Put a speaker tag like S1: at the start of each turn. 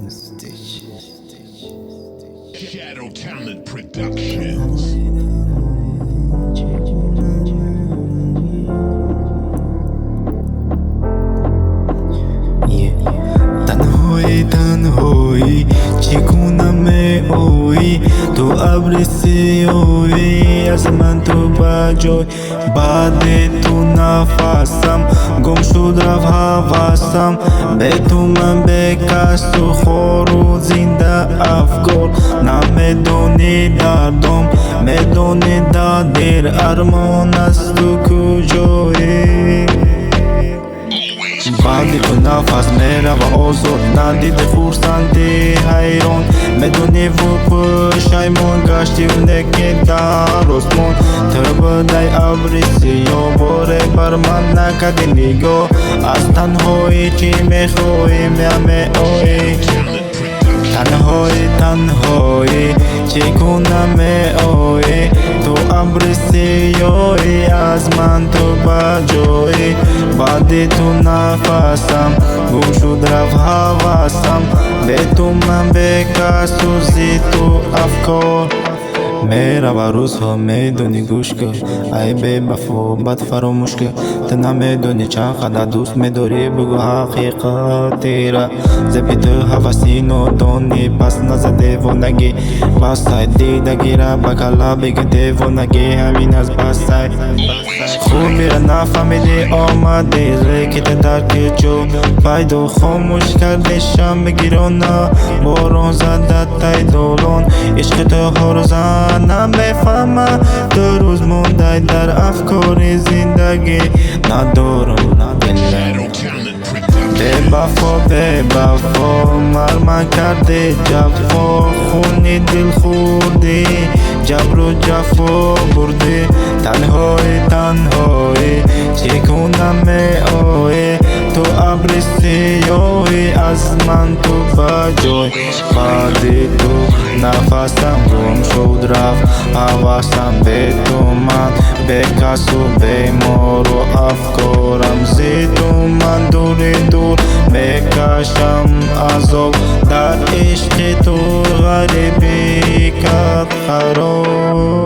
S1: Shadow Talent Productions.
S2: Танҳоӣ, танҳоӣ, чӣ гуна меоӣ? Ту абри сиёҳӣ, аз ман ту ба ҷой. Баъди ту нафасам гум шуд, рафт ҳавасам. Бе ту ман бекасу хору зинда афкор. Намедонӣ дардом, медонӣ дар дил армон аст, ту куҷоӣ? Баъди ту нафас мерава озод, надиди хурсандӣ ҳайрон. Медониву пушаймон гаштив, неки дар осмон. Ту будай абри сиёҳ, боре бар ман накардӣ нигоҳ. Аз танҳоӣ чӣ мехоҳӣ, меоӣ? Танҳоӣ, танҳоӣ, чӣ гуна меоӣ? Ту абри сиёҳӣ, аз ман ту ба ҷоӣ. Баъди ту нафасам гум шуд, рафт ҳавасам. Бе ту ман бекасу зи ту афкор. Мерава рӯзҳо, медонӣ, гӯш кун, ай бевафо, бад фаромӯш кун. Ту намедонӣ чанд қадар дӯст медорӣ, бугӯ ҳақиқатира. Зеби ту ҳаваси нодонӣ, пас наза девонагӣ. Басай дидагира, ба калла бигӯ девонагӣ ҳамин аст, басай. Хубира нафаҳмидӣ, омадӣ, леки ту дар куҷо пайдо. Хомӯш кардӣ шамъи гирона, борон зада тай долон. Ишқи ту ҳорза намефаҳма, ду рӯз мондай дар афкори зиндагӣ надорам дилам.
S1: Shadow Talent Productions.
S2: Бевафо, бевафо, марман кардӣ ҷафо. Хуни дил хӯрдӣ, ҷабру ҷафо бурдӣ. Танҳоӣ, танҳоӣ, чӣ гуна меоӣ? Ту абри сиёҳӣ, аз ман ту ба ҷой. Баъди ту нафасам гум шуд, рафт ҳавасам. Бе ту ман бекасу бемору афкорам зи ту ман дури дур мекашам азоб. Дар ишқи ту ғарибӣ кард хароб.